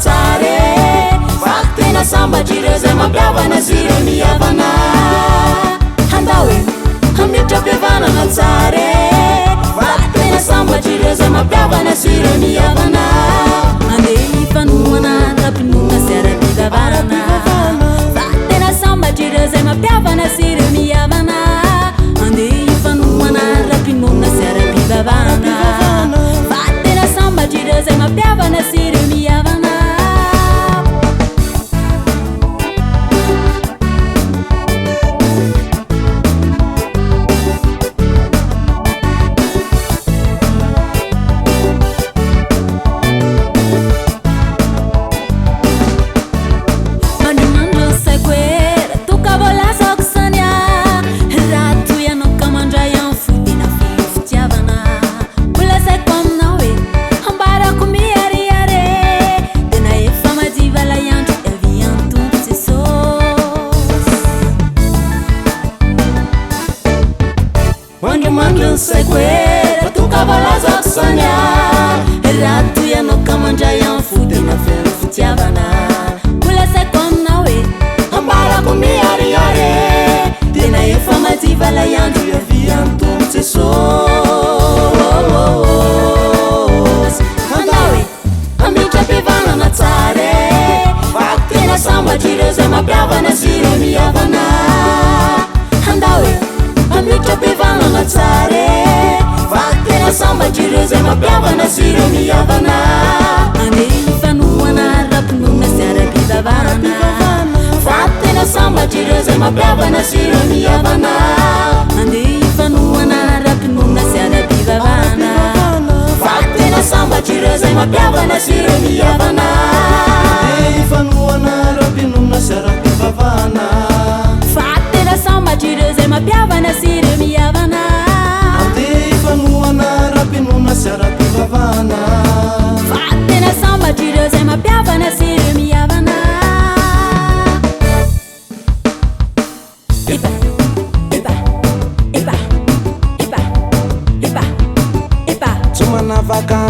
tsara e. Fa tena sambatra ireo izay mampihavana sy ireo mihavana. Andao e, hametra-pihavanana tsara e. Fa tena sambatra ireo izay mampihavana sy ireo mihavana. Andeha hifanohana ara-pinoana sy ara-pivavahana. Fa tena sambatra ireo izay mampihavana sy ireo mihavana. Andeha hifanohana ara-pinoana sy ara-pivavahana. Fa tena sambatra ireo izay mampihavana sy ireo mihavana. Mandrimandry ny saiko e, raha toa ka voalazako izany ah, raha toa ianao ka mandray amin'ny fo tena feno fitiavana. Holazaiko aminao e, ambarako miharihary e, tena efa madiva ilay andro hiavian'ny Tompo Jesosy. Mandrimandry ny saiko e, raha toa ka voalazako izany ah, raha toa ianao ka mandray amin'ny fo tena feno fitiavana. Holazaiko aminao e, ambarako miharihary e, tena efa madiva ilay andro hiavian'ny Tompo Jesosy. Andao e, hametra-pihavanana tsara e, fa tena sambatra ireo izay mampihavana sy ireo mihavana. Andao e, hametra-pihavanana tsara e, fa tena sambatra ireo izay mampihavana sy ireo mihavana. Andeha hifanohana ara-pinoana sy ara-pivavahana, fa tena sambatra ireo izay mampihavana sy ireo mihavana. Andeha hifanohana ara-pinoana sy ara-pivavahana, fa tena sambatra ireo izay mampihavana sy ireo mihavana. Andeha hifanohana ara-pinoana sy ara-pivavahana, fa tena sambatra ireo izay mampihavana sy ireo mihavana. Andeha hifanohana ara-pinoana sy ara-pivavahana, fa tena sambatra ireo izay mampihavana sy ireo mihavana. Epa, epa, epa, epa, epa, epa. Tsy manavaka.